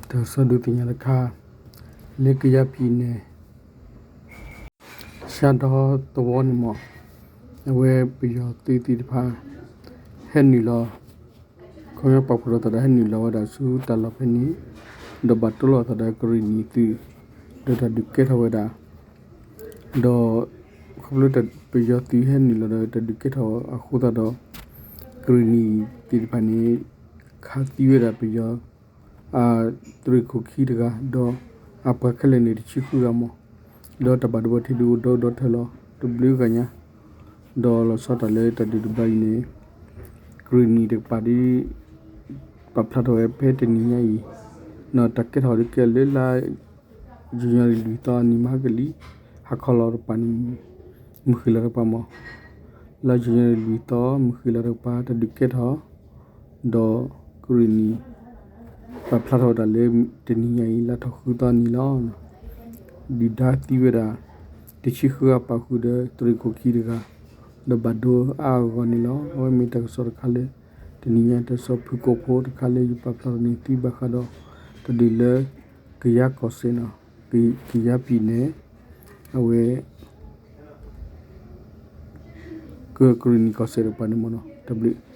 တၢ်ကစီၣ်ဒုးသ့ၣ်ညါတခါ, လၢကယၤပံၤနဲၣ် ရှါဒီသဝီန့ၣ်မ့ၢ် အဝဲပယီၤသုးသ့ၣ်တဖၣ် ဟဲနုာ်လီၤ ခီပညီပာ်ဖှိၣ်ထီၣ်သးဒီးဟဲနုာ်လီၤဝဲဒၣ်ဆူတၢ်လီၢ်ဖဲန့ၣ်, ဒီးဘၣ်တိၢ်လိာ်သးဒီးကရံၣ်နံၤသုး ဒီးတၢ်ဒုးကဲထီၣ်ဝဲဒၣ်, ဒီး ခီဖျိပယီၤသုးဟဲနုာ်လီၤဒီးတၢ်ဒုးကဲထီၣ်အဃိသတးဒီး ကရံၣ်နံၤသ့ၣ်တဖၣ်န့ၣ် ခးသံဝဲဒၣ်ပယီၤ သုးရ့ၣ်ခိၣ်ခံတဂၤ ဒီးအပှၤခဲလၢာ်န့ၣ်တဆံဃုဂၤမ့ၢ်, ဒီးတၢ်ဘၣ်ဒိဘၣ်ထံးဒုးအိၣ်ဒီဒူၣ်ဒီထၢလီၤ တဘျုးဂၤညါ, ဒီးလီၤဆီတၢ်လၢတၢ်ဒုးတဘျီအံၤန့ၣ် ကရံၣ်နံၤတကပၤဒ် ပာ်ဖျါထီၣ်ဝဲဖဲတနံၤညါအံၤ, ဒီးတၢ်ကဲထီၣ်ဒုးကဲလၢလါ ယနူၤအါရံၤလွံၢ်သီအနံၤမဟါကလံၤ ဟါခီလီၤတကပၤန့ၣ် မုၢ်ဃ့ၢ်လီၤတကပၤမ့ၢ်, လါယနူၤအါရံၤလွံၢ်သီ မုၢ်ဃ့ၢ်လီၤတကပၤ တၢ်ဒုးကဲထီၣ် ဒီးကရံၣ်နံၤ ပာ်ဖျါထီၣ်ဝဲဒၣ်လၢတနံၤညါအံၤ လါထီၣ်ဃုသီအနံၤလီၤ. ဒုၣ်ဒါသံဝဲဒၣ် တဆံဃုဂၤ ပာ်ဃုာ်ဒီးသုးရ့ၣ်ခိၣ်ခံတဂၤ ဒီးဘၣ်ဒိအါအါဂီၢ်ဂီၢ်န့ၣ်လီၤ. အဝဲမ့ၢ်တၢ်ကစီၣ်တခါလၢ တနံၤညါတၢ်ကစီၣ်ဖုၣ်ကိာ်ဖိတခါလၢယပာ်ဖျါထီၣ်န့ၣ် သုဘၣ်ဃးဒီး တၢ်ဒုးလၢ ကယၤကီၢ်စဲၣ်နီၤ, ကယၤပံၤနဲၣ် အဝဲ က ကရံၣ်နံၤကီၢ်စဲၣ်တကပၤန့ၣ်မ့ၢ်နီၤ တၢ်ဘျုး.